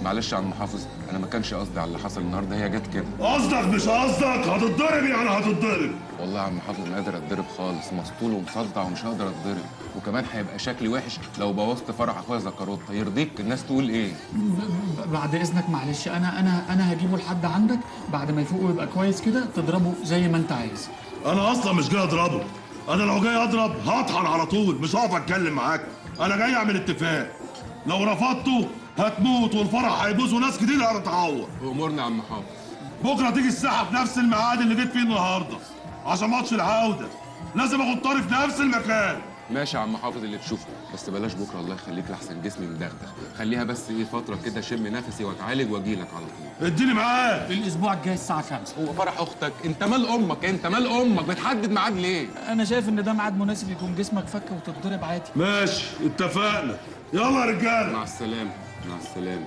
معلش يا عم حافظ، انا ما كانش قصدي على اللي حصل النهارده، هي جت كده. قصدك مش قصدك، هتتضرب يعني هتتضرب. والله يا عم حافظ ما قادر اتضرب خالص، مسطول ومصدع ومش هقدر اتضرب، وكمان هيبقى شكلي وحش لو بوظت فرح اخويا زكروتا. يرضيك الناس تقول ايه؟ بعد اذنك معلش، انا هجيبه لحد عندك بعد ما يفوق ويبقى كويس كده، تضربه زي ما انت عايز. انا اصلا مش جاي اضربه، انا لو جاي اضرب هطحن على طول، مش هقف اتكلم معاك. انا جاي اعمل اتفاق، لو رفضته هتموت والفرح هيبوظ وناس كتير هتتعور. امورنا يا عم حافظ. بكره تيجي الساحة في نفس الميعاد اللي جيت فيه النهارده عشان ماتش العودة، لازم اخد طاري في نفس المكان. ماشي يا عم حافظ اللي تشوفه، بس بلاش بكره الله يخليك لحسن جسمي مدغدغ. خليها بس ايه فترة كده شم نفسي واتعالج واجي لك على طول. اديني ميعاد الاسبوع الجاي الساعة 5. هو فرح اختك؟ انت مال امك، انت مال امك، بتحدد ميعاد ليه؟ انا شايف ان ده ميعاد مناسب، يكون جسمك فك وتتضرب عادي. ماشي اتفقنا، يلا يا رجاله. مع السلامة. مع السلامة.